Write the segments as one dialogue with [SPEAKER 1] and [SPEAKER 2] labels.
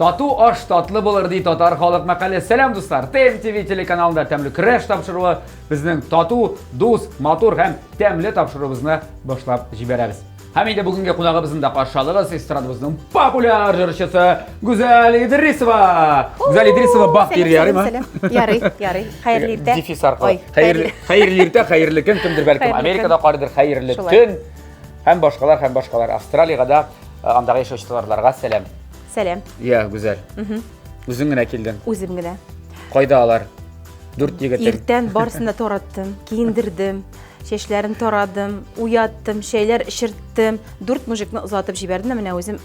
[SPEAKER 1] Тату аш татлы булыр ди татар халык мәкале. Сәлам дуслар! ТМТВ телеканалында тәмле көрәш тапшыруы безнең тату, дус, матур һәм тәмле тапшыруыбызны башлап җибәрәбез. Һәм инде бүгенге кунагыбызны да каршы алыгыз, эстрадабызның популяр җырчысы Гүзәл Идрисова. Гүзәл Идрисова бах дир ярыймы?
[SPEAKER 2] Ярый, ярый. Хәерле иртә.
[SPEAKER 1] Дефис аркылы. Хәерле, хәерле иртә, хәерле көн, кемдер бәлкем Америкада карыйдыр, хәерле төн һәм башкалар, һәм башкалар. Австралиягә дә э, андагы яшәүче татарларга сәлам.
[SPEAKER 2] Сәлам.
[SPEAKER 1] Я, Гүзәл. Үзең генә килдең.
[SPEAKER 2] Үзем генә.
[SPEAKER 1] Кайда алар? Дүрт егетең.
[SPEAKER 2] Иртән барысын да тараттым, киендердем. Чәчләрен тарадым, уяттым, чәйләр эчерттем. Дүрт мужикны озатып җибәрдем дә менә үзем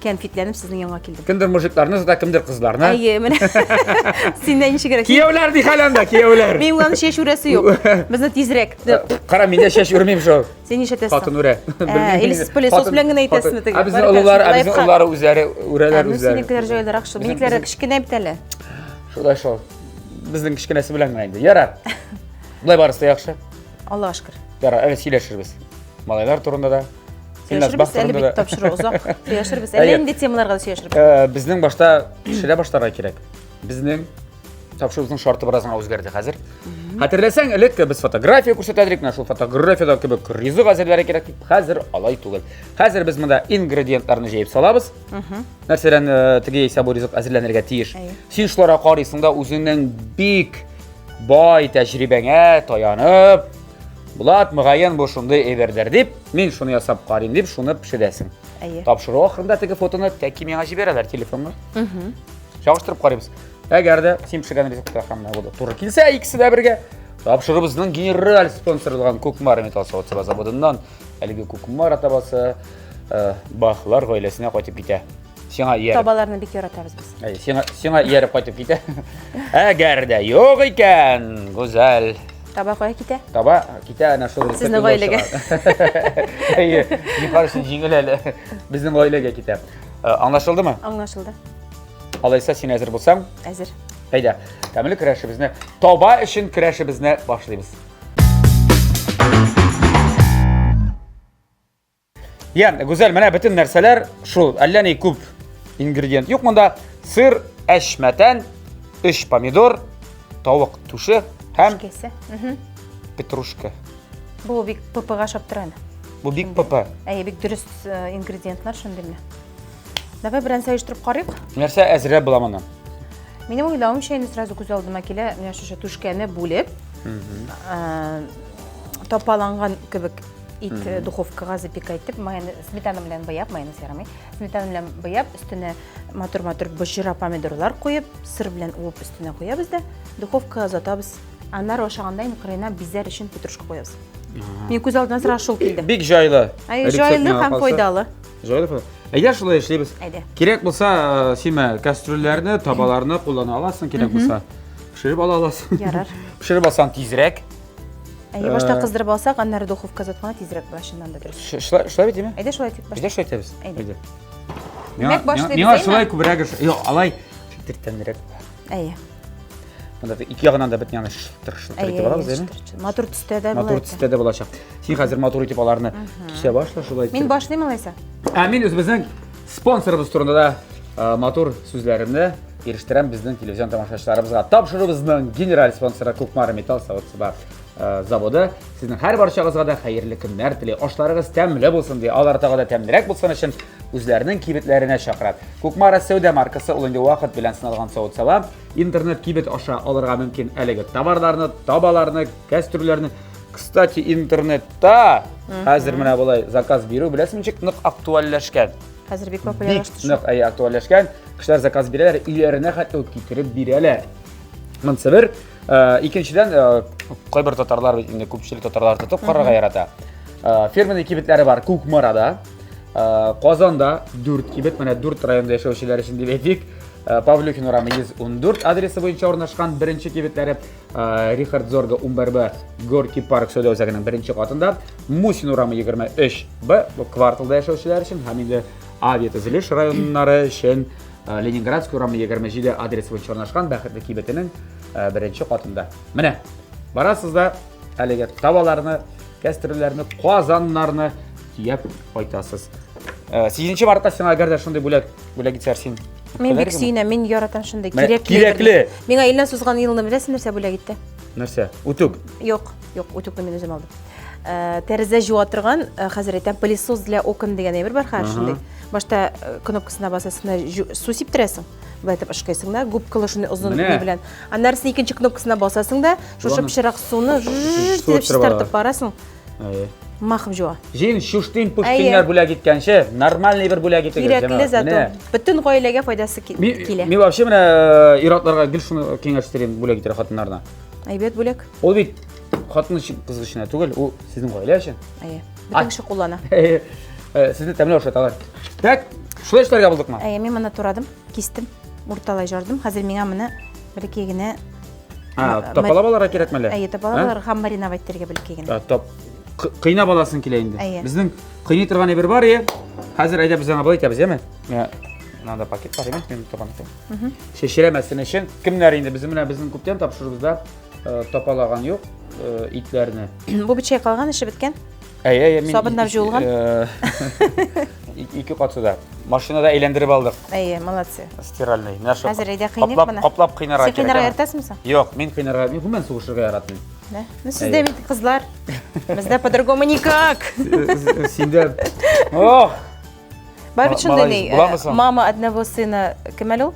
[SPEAKER 2] кәнфитләнеп сезнең янга килдем.
[SPEAKER 1] Кемдер мужикларны озата, кемдер кызларны.
[SPEAKER 2] Әйе, менә. Синнән ничегрәк?
[SPEAKER 1] Кияүләр ди хәл анда, кияүләр.
[SPEAKER 2] Мин уйланым чәч үрәсе юк. Безне тизрәк.
[SPEAKER 1] Кара, мин дә чәч үрмим шул.
[SPEAKER 2] Син нишләтәсең?
[SPEAKER 1] Хатын үрә.
[SPEAKER 2] Ә, или сез пылесос белән генә әйтәсезме теге?
[SPEAKER 1] Ә безнең олылар, ә безнең олылары үзләре үрәләр үзләре.
[SPEAKER 2] Синекеләр җайлырак шул. Минекеләр кечкенә бит әле.
[SPEAKER 1] Шулай шул. Безнең кечкенәсе белән генә инде. Ярар. Болай барысы да яхшы.
[SPEAKER 2] Аллага шөкер.
[SPEAKER 1] Ярар, әле сөйләшербез. Малайлар турында да.
[SPEAKER 2] Сөйләшербез, әле бит тапшыру озак. Сөйләшербез. Әллә нинди темаларга да сөйләшербез.
[SPEAKER 1] Э, безнең башта пешерә башларга кирәк. Безнең тапшыруыбызның шарты бераз гына үзгәрде хәзер. Хәтерләсәң, элек без фотография күрсәтә идек, менә шул фотографиядә кебек ризык әзерләргә кирәк дип, хәзер алай түгел. Хәзер без монда ингредиентларны җыеп салабыз. Мәсәлән, э, теге яисә бу ризык әзерләнергә тиеш. Син шуларга карыйсың да үзеңнең бик Бай тәҗрибәңә таянып, Булат, мөгаен бу шундый әйбердер дип, мин шуны ясап карыйм дип, шуны пешерәсең.
[SPEAKER 2] Әйе.
[SPEAKER 1] Тапшыру ахырында теге фотоны тәки миңа җибәрәләр телефонга. Чагыштырып карыйбыз. Әгәр дә син пешергән рецептка һәм менә бу туры килсә, икесе дә бергә. Тапшыруыбызның генераль спонсоры булган Кукмара металл савыт-саба заводыннан әлеге Кукмара табасы э, Бахлар гаиләсенә кайтып китә. Сиңа ияреп.
[SPEAKER 2] Табаларны бик яратабыз без.
[SPEAKER 1] Әй, сиңа, сиңа ияреп кайтып китә. Әгәр дә юк икән, гүзәл.
[SPEAKER 2] Таба кая китә?
[SPEAKER 1] Таба китә әнә шул.
[SPEAKER 2] Сезнең гаиләгә.
[SPEAKER 1] Әйе, Зифар өчен җиңел әле. Безнең гаиләгә китә. Э, аңлашылдымы?
[SPEAKER 2] Аңлашылды.
[SPEAKER 1] Алайса син әзер булсаң?
[SPEAKER 2] Әзер.
[SPEAKER 1] Әйдә, тәмле көрәшебезне, таба өчен көрәшебезне башлыйбыз. Я, Гүзәл, менә бөтен нәрсәләр шул, әллә ни күп ингредиент юк монда. Сыр, әшмәтән, өч помидор, тавык түше һәм
[SPEAKER 2] Петрушкасы.
[SPEAKER 1] Петрушка.
[SPEAKER 2] Бу бик ППга ошап тора әнә.
[SPEAKER 1] Бу бик ПП.
[SPEAKER 2] Әйе, бик дөрес э, ингредиентлар шундый менә. Давай берәнсә оештырып карыйк.
[SPEAKER 1] Нәрсә әзерләп була моны?
[SPEAKER 2] Минем уйлавымча, инде сразу күз алдыма килә, менә шушы түшкәне бүлеп, э, тапаланган кебек ит э, духовкага запекать итеп, майонез, сметана белән буяп, майонез ярамый, сметана белән буяп, өстенә матур-матур боҗра помидорлар куеп, сыр белән уып өстенә куябыз да, духовкага озатабыз. Аннары ашаганда инде кырыена бизәр өчен петрушка куябыз. Мин күз алдына сразу шул килде.
[SPEAKER 1] Бик җайлы.
[SPEAKER 2] Әй, җайлы һәм файдалы.
[SPEAKER 1] Җайлы файдалы. Әйдә шулай эшлибез.
[SPEAKER 2] Әйдә.
[SPEAKER 1] Кирәк булса, э, син кастрюльләрне, табаларны куллана аласың, кирәк булса. Пешереп ала аласың.
[SPEAKER 2] Ярар.
[SPEAKER 1] Пешереп алсаң тизрәк.
[SPEAKER 2] Әйе, башта кыздырып алсак, аннары духовка озатканда тизрәк була, чыннан да дөрес.
[SPEAKER 1] Шулай, шулай бит, димме?
[SPEAKER 2] Әйдә шулай итик башта.
[SPEAKER 1] Әйдә шулай итәбез.
[SPEAKER 2] Әйдә.
[SPEAKER 1] Миңа,
[SPEAKER 2] Димәк, башлыйбыз,
[SPEAKER 1] миңа
[SPEAKER 2] әйме?
[SPEAKER 1] шулай күбрәк эш. Юк, алай тиртәнрәк.
[SPEAKER 2] Әйе.
[SPEAKER 1] Монда ике ягынан да бит яны шылтыр шылтыр итеп алабыз, әйеме?
[SPEAKER 2] Матур төстә дә була.
[SPEAKER 1] Матур төстә дә булачак. Син хәзер матур итеп аларны кисә башла шулай
[SPEAKER 2] итеп. Мин башлыйм алайса.
[SPEAKER 1] Ә мин үзебезнең спонсорыбыз турында да э, матур сүзләремне ирештерәм безнең телевизион тамашачыларыбызга. Тапшыруыбызның генераль спонсоры Кукмара металл савыт-саба э, заводы сезнең һәр барчагызга да хәерле көннәр тели. Ашларыгыз тәмле булсын ди. Алар тагы да тәмлерәк булсын өчен үзләренең кибетләренә чакыра. Кукмара сәүдә маркасы ул инде вакыт белән сыналган савыт-саба. Интернет кибет аша алырга мөмкин әлеге товарларны, табаларны, кәстрүләрне. Кстати, интернетта хәзер менә болай заказ бирү беләсеңме ничек нык актуальләшкән.
[SPEAKER 2] Хәзер бик популярлашты
[SPEAKER 1] шул. Нык әй актуальләшкән. Кешеләр заказ бирәләр, өйләренә хәтта үк китереп бирәләр. Монысы бер. Э, икенчедән, э, кайбер татарлар бит инде күпчелек татарлар тотып карарга ярата. Э, фирменный кибетләре бар Кукмарада, Казанда 4 кибет, менә 4 районда яшәүчеләр өчен дип әйтик. Павлюхин урамы 114 адресы буенча урнашкан беренче кибетләре Рихард Зорга 11Б Горький парк сәүдә үзәгенең беренче катында, Мусин урамы 23Б бу кварталда яшәүчеләр өчен һәм инде Авиатөзелеш районнары өчен Ленинградский урамы 27 адресы буенча урнашкан Бәхетле кибетенең беренче катында. Менә барасыз да әлеге табаларны, кәстрүлләрне, казаннарны төяп кайтасыз. 8 мартта сиңа әгәр дә шундый бүләк бүләк итсәләр, син
[SPEAKER 2] Мин бик сөенәм, мин яратам шундый кирәкле.
[SPEAKER 1] Кирәкле.
[SPEAKER 2] Миңа Илназ узган елны беләсең нәрсә бүләк итте?
[SPEAKER 1] Нәрсә? Утюг.
[SPEAKER 2] Юк, юк, утюгны мин үзем алдым. Э, тәрәзә жуа торган, э, хәзер әйтәм, пылесос для окон дигән әйбер бар хәзер шундый. Башта э, кнопкасына басасың да су сиптерәсең. Былай итеп ышкыйсың да, губкалы шундый озын ни белән. Аннары син икенче кнопкасына басасың да, шушы пычрак суны дип чистартып барасың.
[SPEAKER 1] Әйе.
[SPEAKER 2] Махом жуа.
[SPEAKER 1] Җин, шуштин, пуштиннар бүләк иткәнче, нормальный бер бүләк итегез.
[SPEAKER 2] Кирәкле зато. Бөтен гаиләгә файдасы килә.
[SPEAKER 1] Мин вообще менә ир-атларга гел шуны киңәш итәм бүләк итәргә хатыннарына.
[SPEAKER 2] Әйбәт бүләк.
[SPEAKER 1] Ул бит хатын өчен, кыз өчен түгел, ул сезнең гаилә өчен.
[SPEAKER 2] Әйе. Бөтен кеше куллана.
[SPEAKER 1] Әйе. Сезне тәмле ашаталар. Так, шулай эшләргә булдыкмы?
[SPEAKER 2] Әйе, мин моны турадым, кистем, урталай ярдым. Хәзер миңа моны бәләкәй генә
[SPEAKER 1] А, тапалап аларга кирәкме әле?
[SPEAKER 2] Әйе, тапалап аларга һәм мариновать итәргә бәләкәй генә.
[SPEAKER 1] Топ. Кыйнап аласың килә инде.
[SPEAKER 2] Әйе.
[SPEAKER 1] Безнең кыйный торган әйбер бар, е. Хәзер әйдә без аңа болай итәбез, яме? Менә монда пакет бар, яме? Мин табам. Шешерәмәсен өчен кемнәр инде безнең менә безнең күптән тапшырубызда э, тапалаган юк э, итләрне.
[SPEAKER 2] Бу бит чайкалган, эше беткән.
[SPEAKER 1] Әйе, әйе, мин
[SPEAKER 2] Сабыннар жуылган.
[SPEAKER 1] Э, ике кат суда. Машинада әйләндереп алдык.
[SPEAKER 2] Әйе, молодцы.
[SPEAKER 1] Стиральный. Менә шул.
[SPEAKER 2] Хәзер әйдә кыйныйк
[SPEAKER 1] Каплап,
[SPEAKER 2] моны.
[SPEAKER 1] каплап кыйнарга
[SPEAKER 2] Син кыйнарга яратасыңмы соң?
[SPEAKER 1] Юк, мин кыйнарга, мин гомумән сугышырга яратмыйм.
[SPEAKER 2] Да? Ну, сездә бит кызлар. Бездә по-другому никак.
[SPEAKER 1] Синдә. Ох!
[SPEAKER 2] Бар бит шундый ни, э, мама одного сына кем әле ул?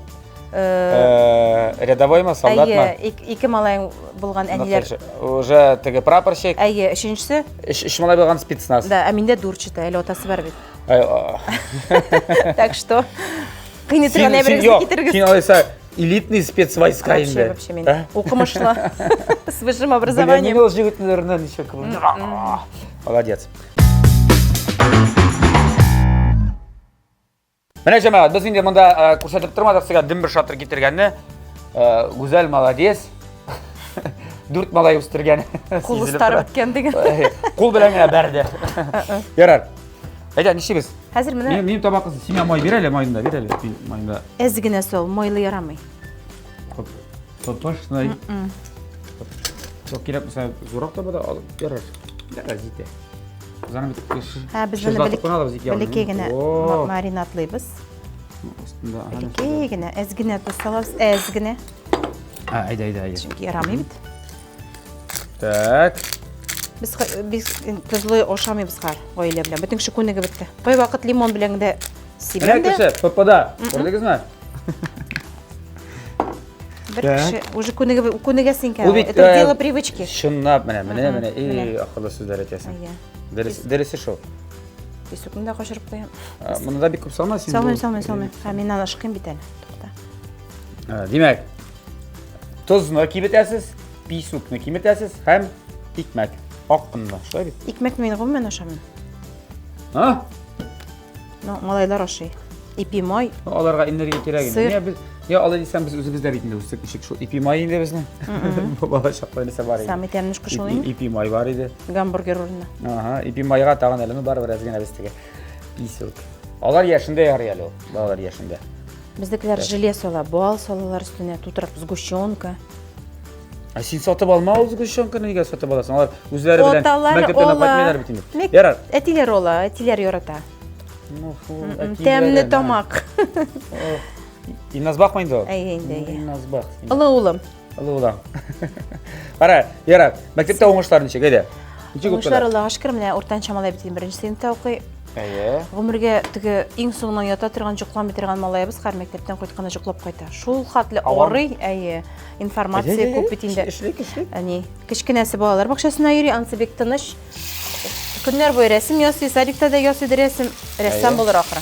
[SPEAKER 1] Э, э, рядовоймы, солдатмы?
[SPEAKER 2] Әйе, ике малаең булган әниләр.
[SPEAKER 1] Уже теге прапорщик.
[SPEAKER 2] Әйе, өченчесе.
[SPEAKER 1] Өч малай булган спецназ.
[SPEAKER 2] Да, ә миндә дурчыта, әле атасы бар бит. Так что, кыйный торган әйберегезне китерегез.
[SPEAKER 1] Син алайса элитный спецвойска инде.
[SPEAKER 2] Вообще, мин укымышлы, с высшим образованием.
[SPEAKER 1] Мин ул җегетләрне ничек. Молодец. Менә җәмәгать, без инде монда э, күрсәтеп тормадык сезгә дөм бер шатыр китергәнне. Э, Гүзәл молодец. Дүрт малай үстергән.
[SPEAKER 2] Кул остары беткән дигән.
[SPEAKER 1] Кул белән генә бәрде. Ярар. Әйдә, нишлибез?
[SPEAKER 2] Хәзер менә
[SPEAKER 1] Минем минем табак кызы, син май бир әле, майын да бир әле. Мин майын да.
[SPEAKER 2] Әз генә сал, майлы ярамый.
[SPEAKER 1] Тоташный. Çok кирәк булса, зуррак таба да алып ярар. Ярар, җитә. Без аны бит
[SPEAKER 2] Һә, без моны бәләкәй генә маринадлыйбыз. Бәләкәй генә, әз генә тоз салабыз, әз генә.
[SPEAKER 1] Ә, әйдә, әйдә, әйдә.
[SPEAKER 2] Чөнки ярамый бит.
[SPEAKER 1] Так.
[SPEAKER 2] Без без тозлы ашамыйбыз хәзер гаилә белән. Бөтен кеше күнегеп бетте. Кайвакыт лимон белән дә сибәм
[SPEAKER 1] дә. Менә кеше, ППда. Күрдегезме?
[SPEAKER 2] Бер кеше уже күнегеп күнегәсең икән. Это э, дело привычки.
[SPEAKER 1] Чынлап менә, менә, менә, эй, акыллы сүзләр әйтәсең. Дөрес, дөресе шул.
[SPEAKER 2] Песокны да качырып куям.
[SPEAKER 1] Моны да бик күп салма син.
[SPEAKER 2] Салмыйм, салмыйм, салмыйм. Һә, мин аны ышкыйм бит әле. Тукта.
[SPEAKER 1] Димәк, тозны киметәсез, писукны киметәсез һәм икмәк. Ак онны, шулай бит?
[SPEAKER 2] Икмәкне мин гомумән ашамыйм.
[SPEAKER 1] А?
[SPEAKER 2] Ну, малайлар ашый. Ипи май.
[SPEAKER 1] Ну, аларга энергия кирәк инде.
[SPEAKER 2] Сыр.
[SPEAKER 1] Я без я алай дисәм без үзебез дә бит инде үстек ничек шул ипи май инде безнең. Бала чакта нәрсә бар иде.
[SPEAKER 2] Самый тәмнүшкә шул
[SPEAKER 1] Ипи,
[SPEAKER 2] инде.
[SPEAKER 1] ипи май бар иде.
[SPEAKER 2] Гамбургер урынына.
[SPEAKER 1] Ага, ипи майга тагын әле ну барыбер әз генә без теге писек. Алар яшендә ярый әле ул. Балалар яшендә.
[SPEAKER 2] Безнекеләр желе сала, бал салалар өстенә, тутырып сгущенка.
[SPEAKER 1] Ә син сатып алма ул сгущенканы нигә сатып аласың? Алар үзләре белән
[SPEAKER 2] Аталар
[SPEAKER 1] мәктәптән
[SPEAKER 2] ола.
[SPEAKER 1] алып кайтмыйлар бит инде.
[SPEAKER 2] Мәк-
[SPEAKER 1] Ярар.
[SPEAKER 2] Әтиләр ола, әтиләр ярата.
[SPEAKER 1] Ну, фу, әтиләре,
[SPEAKER 2] Тәмле
[SPEAKER 1] мә.
[SPEAKER 2] тамак.
[SPEAKER 1] Илназ бакмы инде ул?
[SPEAKER 2] Әйе инде, әйе.
[SPEAKER 1] Илназ бак.
[SPEAKER 2] Олы улым.
[SPEAKER 1] Олы улым. Кара, ярар. Мәктәптә уңышлар ничек, әйдә? Ничек
[SPEAKER 2] Уңышлар
[SPEAKER 1] укыды?
[SPEAKER 2] Аллага шөкер, менә уртанчы малай бит инде беренче сыйныфта укый.
[SPEAKER 1] Әйе.
[SPEAKER 2] Гомергә теге иң соңыннан ята торган, йокламый торган малаебыз һәр мәктәптән кайтканда йоклап кайта. Шул хәтле арый, әйе. Информация күп бит инде.
[SPEAKER 1] Эшлик, эшлик.
[SPEAKER 2] Әни, кечкенәсе балалар бакчасына йөри, анысы бик тыныч. Көннәр буе рәсем ясый, садикта да ясый рәсем. Рәссам булыр ахры.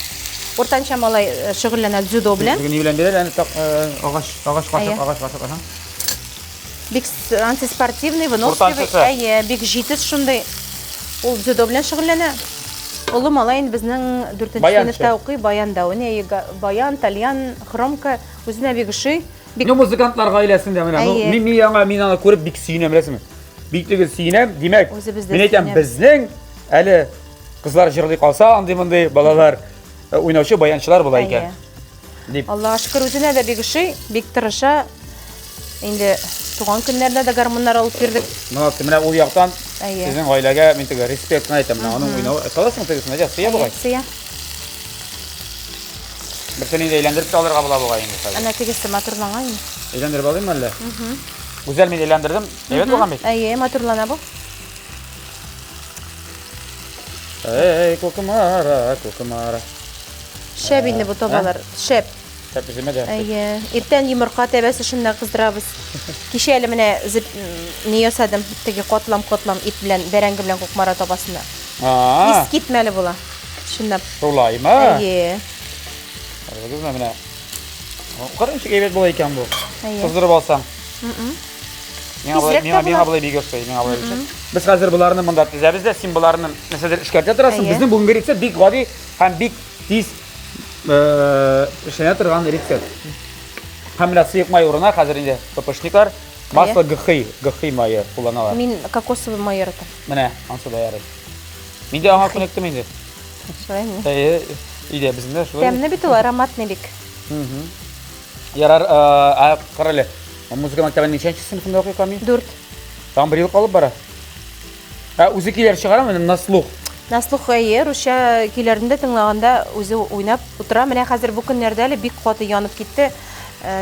[SPEAKER 2] Уртанча малай э, шөгыльләнә дзюдо белән.
[SPEAKER 1] Ни белән бирәләр? Әне так э, агач, агач кашык, агач кашык, аһа.
[SPEAKER 2] Бик антиспортивный, выносливый, әйе, бик җитез шундый. Ул дзюдо белән шөгыльләнә. Олы малай инде безнең дүртенче сыйныфта укый, баянда уйный. Баян, тальян, хромка үзенә бик ошый.
[SPEAKER 1] Бик... Ну, музыкантлар гаиләсендә менә. Ну, мин мин яңа мин аны күреп бик сөенәм, беләсеңме? Бик төгәл сөенәм. Димәк, мин әйтәм, безнең әле кызлар җырлый калса, андый-мондый балалар э, уйнаучы баянчылар була икән.
[SPEAKER 2] Дип. Аллага шөкер, үзенә дә бик ошый, бик тырыша. Инде туган көннәрендә дә гармуннар алып бирдек.
[SPEAKER 1] Молодцы, менә ул яктан сезнең гаиләгә мин теге респектны әйтәм. Менә аның уйнавы. Саласың тегесен, әйдә, сыя бугай.
[SPEAKER 2] Сыя.
[SPEAKER 1] Берсен инде әйләндереп тә алырга була бугай инде хәзер.
[SPEAKER 2] Әнә тегесе матурланган инде.
[SPEAKER 1] Әйләндереп алыйммы әллә? Гүзәл, мин әйләндердем. Әйбәт булган бит.
[SPEAKER 2] Әйе, матурлана бу.
[SPEAKER 1] Эй, Кукмара, Кукмара.
[SPEAKER 2] Шәп инде бу табалар. Шәп.
[SPEAKER 1] Шәп үземә дә.
[SPEAKER 2] Әйе. Иртән йомырка тәбәсе шунда кыздырабыз. Кичә әле менә ни ясадым, теге катлам-катлам ит белән, бәрәңге белән Кукмара табасында. Искитмәле була. Чынлап.
[SPEAKER 1] Шулаймы?
[SPEAKER 2] Әйе.
[SPEAKER 1] Күрдегезме менә? Кара ничек әйбәт була икән бу. Кыздырып алсаң. Миңа болай, миңа, миңа болай бик ошый, миңа болай бик ошый. Без хәзер боларны монда тезәбез дә, син боларны нәрсәдер эшкәртә торасың. Безнең бүгенге рецепт бик гади һәм бик тиз эшләнә торган рецепт. Һәм менә сыек май урынына хәзер инде ППшниклар масло гхи, гхи мае кулланалар.
[SPEAKER 2] Мин кокосовый май яратам.
[SPEAKER 1] Менә, ансы да ярый. Мин дә аңа күнектем инде.
[SPEAKER 2] Шулаймы?
[SPEAKER 1] Әйе, өйдә безнең дә шулай.
[SPEAKER 2] Тәмле бит ул, ароматный бик.
[SPEAKER 1] Ярар, ә кара әле. Музыка мәктәбенең ничәнче сыйныфында укый Камил?
[SPEAKER 2] Дүрт.
[SPEAKER 1] Тагын бер ел калып бара. Ә үзе көйләр чыгарамы на слух?
[SPEAKER 2] На слух, әйе, русча көйләрне дә тыңлаганда үзе уйнап утыра. Менә хәзер бу көннәрдә әле бик каты янып китте.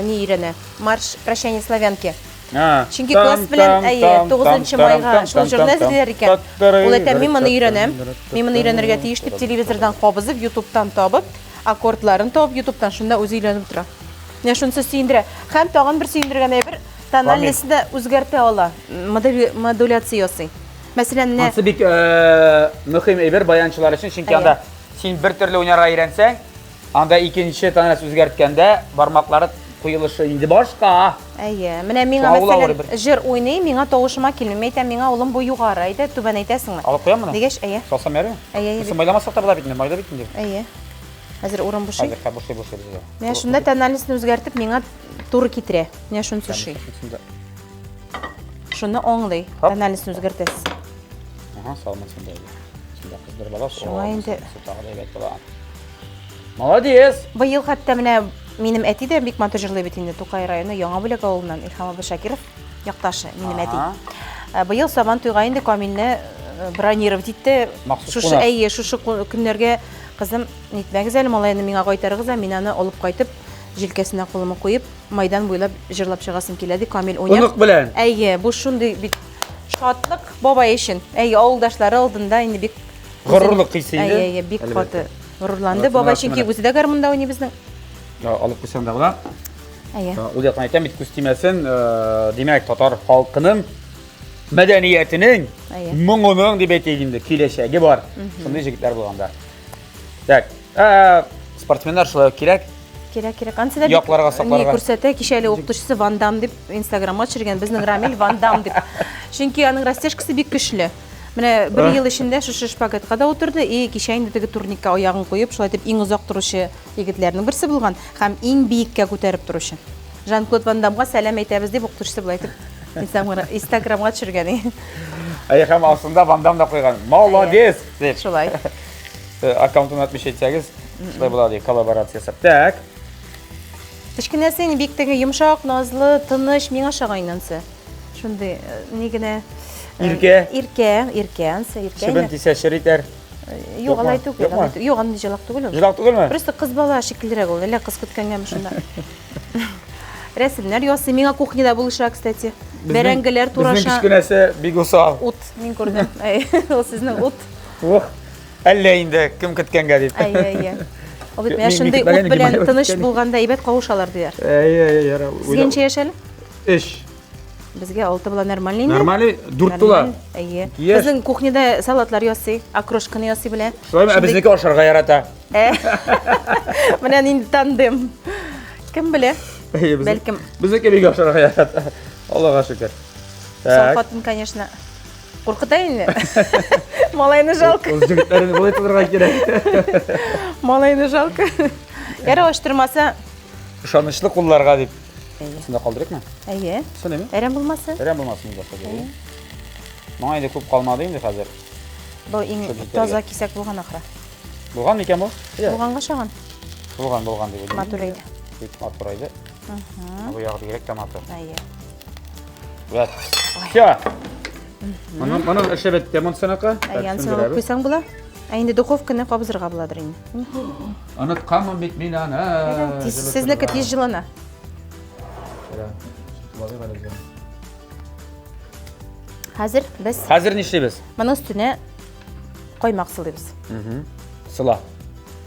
[SPEAKER 2] Ни өйрәнә? Марш прощание славянки. Чөнки класс белән, әйе, 9 майга шул җырны әзерлиләр икән. Ул әйтә, мин моны өйрәнәм, мин моны өйрәнергә тиеш дип телевизордан кабызып, ютубтан табып, аккордларын табып ютубтан шунда үзе өйрәнеп утыра. Менә шунысы сөендерә. Һәм тагын бер сөендергән әйбер, тональностьны да үзгәртә ала, модуляция ясый. Мәсәлән, менә
[SPEAKER 1] Ансы бик мөһим әйбер баянчылар өчен, чөнки анда син бер төрле уйнарга өйрәнсәң, Анда икенче тональность үзгәрткәндә бармаклары куелышы инде башка.
[SPEAKER 2] Әйе, менә миңа мәсәлән җыр уйный, миңа тавышыма килми. Мин әйтәм, миңа улым бу югары, әйдә түбән әйтәсеңме?
[SPEAKER 1] Алып куям моны?
[SPEAKER 2] Дигәч, әйе.
[SPEAKER 1] Салсам ярыймы?
[SPEAKER 2] Әйе, әйе.
[SPEAKER 1] Бусы майламасак та була бит инде, майлы бит инде.
[SPEAKER 2] Әйе. Хәзер урын бушый.
[SPEAKER 1] Хәзер бушый, бушый безгә.
[SPEAKER 2] Менә шунда тональностьны үзгәртеп миңа туры китерә. Менә шунысы ошый. Шуны аңлый, тональностьны үзгәртәсез.
[SPEAKER 1] Ага, салмасын да. Шунда кыздырып алабыз.
[SPEAKER 2] Шуңа инде.
[SPEAKER 1] Тагы да әйбәт була. Молодец!
[SPEAKER 2] Быел хәтта менә минем әти дә бик матур җырлый бит инде Тукай районы Яңа Бүләк авылыннан Илһам абый Шакиров якташы минем әти. Э, быел Сабан туйга инде Камилне э, бронировать итте.
[SPEAKER 1] Махсус
[SPEAKER 2] шушы
[SPEAKER 1] кунак.
[SPEAKER 2] әйе, шушы көннәргә кызым нитмәгез әле малайны миңа кайтарыгыз да, мин аны алып кайтып җилкәсенә кулымы куеп майдан буйлап җырлап чыгасым килә ди Камил уйнап.
[SPEAKER 1] Онык белән.
[SPEAKER 2] Әйе, бу шундый бит шатлык бабай өчен. Әйе, авылдашлары алдында инде бик
[SPEAKER 1] Горурлык хисе инде.
[SPEAKER 2] Әйе, әйе, бик каты горурланды. Бабай чөнки үзе дә гармунда уйный безнең.
[SPEAKER 1] Алып куйсаң да була.
[SPEAKER 2] Әйе.
[SPEAKER 1] Ул яктан әйтәм бит, күз тимәсен, димәк, татар халкының мәдәниятенең, моңының дип әйтик инде, киләчәге бар. Шундый җегетләр булганда. Так, спортсменнар шулай ук кирәк.
[SPEAKER 2] Кирәк, кирәк. Ансы да
[SPEAKER 1] якларга сакларга.
[SPEAKER 2] Ни күрсәтә, кичә әле укытучысы Ван Дам дип Инстаграмга төшергән, безнең Рамил Ван Дам дип. Чөнки аның растяжкасы бик көчле. Менә бер ел эчендә шушы шпагатка да утырды, и кичә инде теге турникка аягын куеп, шулай итеп иң озак торучы егетләрнең берсе булган һәм иң биеккә күтәреп торучы. Жан-Клод Ван Дамга сәлам әйтәбез дип укытучысы болай итеп Инстаграмга төшергән.
[SPEAKER 1] Әйе, һәм астында Ван Дам да куйган. Молодец! дип.
[SPEAKER 2] Шулай.
[SPEAKER 1] Э, аккаунтын отмечать итсәгез, шулай була ди, коллаборация ясап. Так.
[SPEAKER 2] Кечкенәсе инде бик теге йомшак, назлы, тыныч, миңа ошаган инде анысы. Шундый э, ни генә
[SPEAKER 1] э, Иркә.
[SPEAKER 2] Иркә, иркә анысы, иркә.
[SPEAKER 1] Чебен тисә чер итәр.
[SPEAKER 2] Юк, алай түгел. Юк, андый җылак түгел ул.
[SPEAKER 1] Җылак түгелме?
[SPEAKER 2] Просто кыз бала шикеллерәк ул. Әллә кыз көткәнгәме шунда. Рәсемнәр ясый, миңа кухняда булыша, кстати. Бәрәңгеләр тураша.
[SPEAKER 1] Безнең кечкенәсе бик усал.
[SPEAKER 2] Ут, мин күрдем. Ул сезнең ут.
[SPEAKER 1] Ух. Әллә инде кем көткәнгә дип.
[SPEAKER 2] Әйе, әйе. Ул бит менә шундый ут белән тыныч булганда әйбәт кавышалар диләр.
[SPEAKER 1] Әйе, әйе, яра.
[SPEAKER 2] Сезгә ничә яшь әле?
[SPEAKER 1] Өч.
[SPEAKER 2] Безгә алты була нормальный инде.
[SPEAKER 1] Нормальный, дүрт тула.
[SPEAKER 2] Әйе. Безнең кухняда салатлар ясый, окрошканы ясый белә.
[SPEAKER 1] Шулаймы? Ә безнеке ашарга ярата.
[SPEAKER 2] Ә. Менә нинди тандем. Кем белә? Бәлкем.
[SPEAKER 1] Безнеке бик ашарга ярата. Аллага шөкер.
[SPEAKER 2] Сау хатын, конечно. Куркыта инде. Малайны жалко.
[SPEAKER 1] Ул җегетләрне болай тотарга кирәк.
[SPEAKER 2] Малайны жалко. Яра ачтырмаса.
[SPEAKER 1] Ышанычлы кулларга дип. Шунда калдырыкмы?
[SPEAKER 2] Әйе.
[SPEAKER 1] Шундыймы?
[SPEAKER 2] Әрәм булмасын.
[SPEAKER 1] Әрәм булмасын инде хәзер. Моңа инде күп калмады инде хәзер.
[SPEAKER 2] Бу иң таза кисәк булган ахры.
[SPEAKER 1] Булган микән бу?
[SPEAKER 2] Булганга ошаган.
[SPEAKER 1] Булган, булган дип уйлыйм.
[SPEAKER 2] Матур иде.
[SPEAKER 1] Бик матур иде. Бу ягы бигрәк тә матур.
[SPEAKER 2] Әйе.
[SPEAKER 1] Вот. Все. Моның моның эше бетте монсыныкы.
[SPEAKER 2] Әйе, анысын алып куйсаң була. Ә инде духовканы кабызырга буладыр инде.
[SPEAKER 1] Онытканмын бит мин аны.
[SPEAKER 2] Тиз, сезнеке тиз җылына. Хәзер без
[SPEAKER 1] Хәзер нишлибез?
[SPEAKER 2] Моның өстенә каймак сылыйбыз.
[SPEAKER 1] Сыла.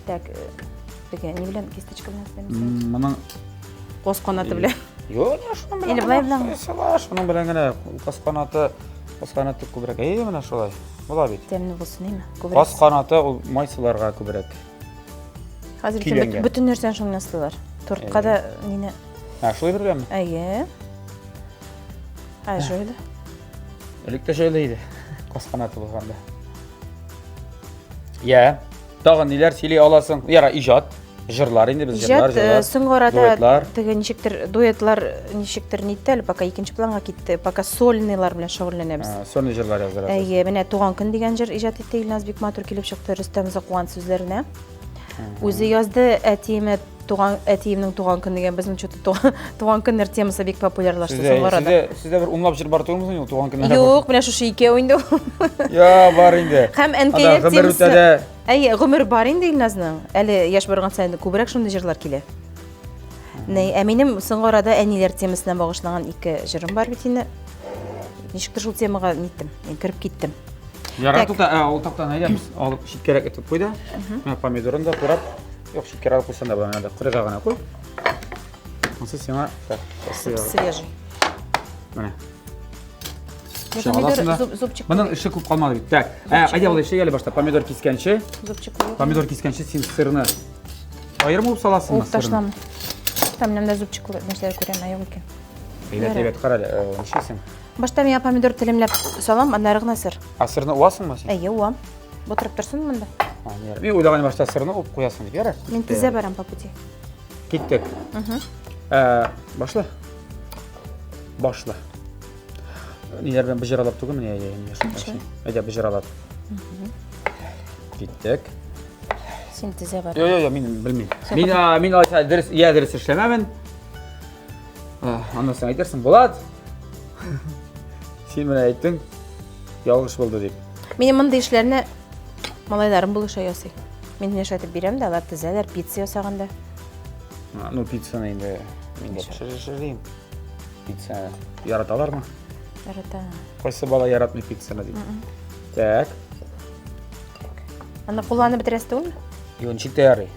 [SPEAKER 2] Так, э, теге ни белән кисточка белән сылыйбыз?
[SPEAKER 1] Моның
[SPEAKER 2] Кос канаты белән.
[SPEAKER 1] Юк, менә шуның белән.
[SPEAKER 2] Или болай белән.
[SPEAKER 1] Сыла, шуның белән генә кос канаты, кос канаты күбрәк. Әйе, менә шулай. Була бит.
[SPEAKER 2] Тәмле булсын, әйме? Күбрәк.
[SPEAKER 1] Кос канаты ул май сыларга күбрәк.
[SPEAKER 2] Хәзер
[SPEAKER 1] көйләнгән.
[SPEAKER 2] бөтен нәрсәне шуның белән сылыйлар. Тортка да нине.
[SPEAKER 1] Ә, шулай бергәме?
[SPEAKER 2] Әйе. Ә, җайлы.
[SPEAKER 1] Элек тә җайлы иде. Кос канаты булганда. Я, тагын ниләр сөйли аласың? Яра, иҗат. Җырлар инде без җырлар,
[SPEAKER 2] Иҗат э,
[SPEAKER 1] җырлар.
[SPEAKER 2] соңгы арада
[SPEAKER 1] дуэтлар.
[SPEAKER 2] теге ничектер дуэтлар ничектер нитте әле пока икенче планга китте. Пока сольныйлар белән шөгыльләнәбез.
[SPEAKER 1] Ә, Сольный җырлар яздырасыз.
[SPEAKER 2] Әйе, менә Туган көн дигән җыр иҗат итте Илназ бик матур килеп чыкты Рөстәм Закуан сүзләренә. Үзе язды әтиемә туган әтиемнең туган көне дигән безнең что-то туган, туган көннәр темасы бик популярлашты
[SPEAKER 1] Сездә,
[SPEAKER 2] соңгы арада.
[SPEAKER 1] сездә, сездә бер унлап җыр бар түгелме соң ул туган көннәр?
[SPEAKER 2] Юк, менә шушы икәү инде ул.
[SPEAKER 1] Я, бар инде.
[SPEAKER 2] Һәм
[SPEAKER 1] Анда
[SPEAKER 2] әнкәйләр
[SPEAKER 1] гомер
[SPEAKER 2] темасы.
[SPEAKER 1] үтә дә.
[SPEAKER 2] Әйе, гомер бар инде Илназның. Әле яшь барган саен күбрәк шундый җырлар килә. Нәй, ә минем соңгы арада әниләр темасына багышланган ике җырым бар бит инде. Ничектер шул темага ниттем, мин кереп киттем.
[SPEAKER 1] Ярар,
[SPEAKER 2] Так.
[SPEAKER 1] тукта, ә, ул тактаны әйдә, алып читкәрәк этеп куй да. Менә помидорын да турап. Юк, читкәрәк алып куйсаң да була, менә кырыйга гына куй. Монысы сиңа так,
[SPEAKER 2] Свежий.
[SPEAKER 1] Менә.
[SPEAKER 2] Я
[SPEAKER 1] Пычак
[SPEAKER 2] помидор
[SPEAKER 1] аласың да.
[SPEAKER 2] зубчик.
[SPEAKER 1] Моның эше күп калмады бит. Так, ә, әйдә ул эше әле башта помидор кискәнче.
[SPEAKER 2] Зубчик. кую.
[SPEAKER 1] Помидор кискәнче син сырны аерым уып саласыңмы?
[SPEAKER 2] Уып ташлама. Там менә зубчик нәрсәләр күрәм, ә юк икән.
[SPEAKER 1] Әйбәт, әйбәт, кара әле, нишлисең?
[SPEAKER 2] Башта мин помидор телемләп салам, аннары гына сыр.
[SPEAKER 1] А сырны уасыңмы син?
[SPEAKER 2] Әйе, уам. Батырып торсын монда.
[SPEAKER 1] А, ярар. Мин уйлаган башта сырны уып куясың дип, ярар.
[SPEAKER 2] Мин тизә барам по пути.
[SPEAKER 1] Киттек. Башла. Башла. Ниләр белән боҗралап түгелме? Әйе, әйе, Әйдә, боҗралап. Киттек.
[SPEAKER 2] Син тизә бар.
[SPEAKER 1] Йо, йо, йо, мин белмим. Мин, мин алайса дөрес, я дөрес эшләмәмен. Аннан соң әйтерсең, Булат. Син менә әйттең, ялгыш булды дип.
[SPEAKER 2] Минем мондый эшләрне малайларым булыша ясый. Мин эшләтеп бирәм дә, алар тезәләр, пицца ясаганда.
[SPEAKER 1] Ну, пиццаны инде мин дә пешерим. Пицца яраталармы?
[SPEAKER 2] Ярата.
[SPEAKER 1] Кайсы бала яратмый пиццаны дип. Так.
[SPEAKER 2] Аны кулланып бетерәсе түгелме?
[SPEAKER 1] Юк, ничек тә ярый.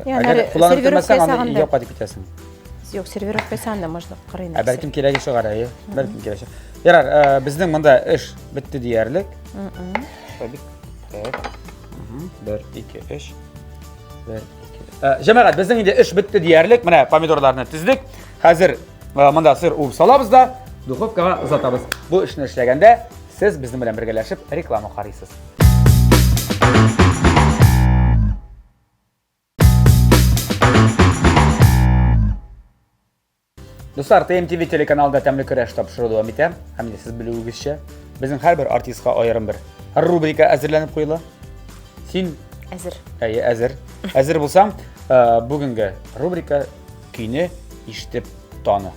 [SPEAKER 2] Әгәр
[SPEAKER 1] кулланып бетермәсәң, аны өйгә кайтып китәсең.
[SPEAKER 2] Юк, сервировка ясаганда можно кырыйны.
[SPEAKER 1] Ә бәлкем кирәге чыгар, әйе. Бәлкем кирәге чыгар. Ярар, э, безнең монда эш бетте диярлек. Шулай бит. Так. Бер, ике, өч. Бер, ике. Э, җәмәгать, безнең инде эш бетте диярлек. Менә помидорларны тездек. Хәзер э, монда сыр уып салабыз да, духовкага озатабыз. Бу эшне эшләгәндә сез безнең белән бергәләшеп реклама карыйсыз. Дуслар, TMTV телеканалында тәмле көрәш тапшыруы дәвам итә. Һәм инде сез белүегезчә, безнең һәрбер артистка аерым бер рубрика әзерләнеп куела. Син
[SPEAKER 2] әзер.
[SPEAKER 1] Әйе, әзер. Әзер булсаң, э, бүгенге рубрика көйне ишетеп таны.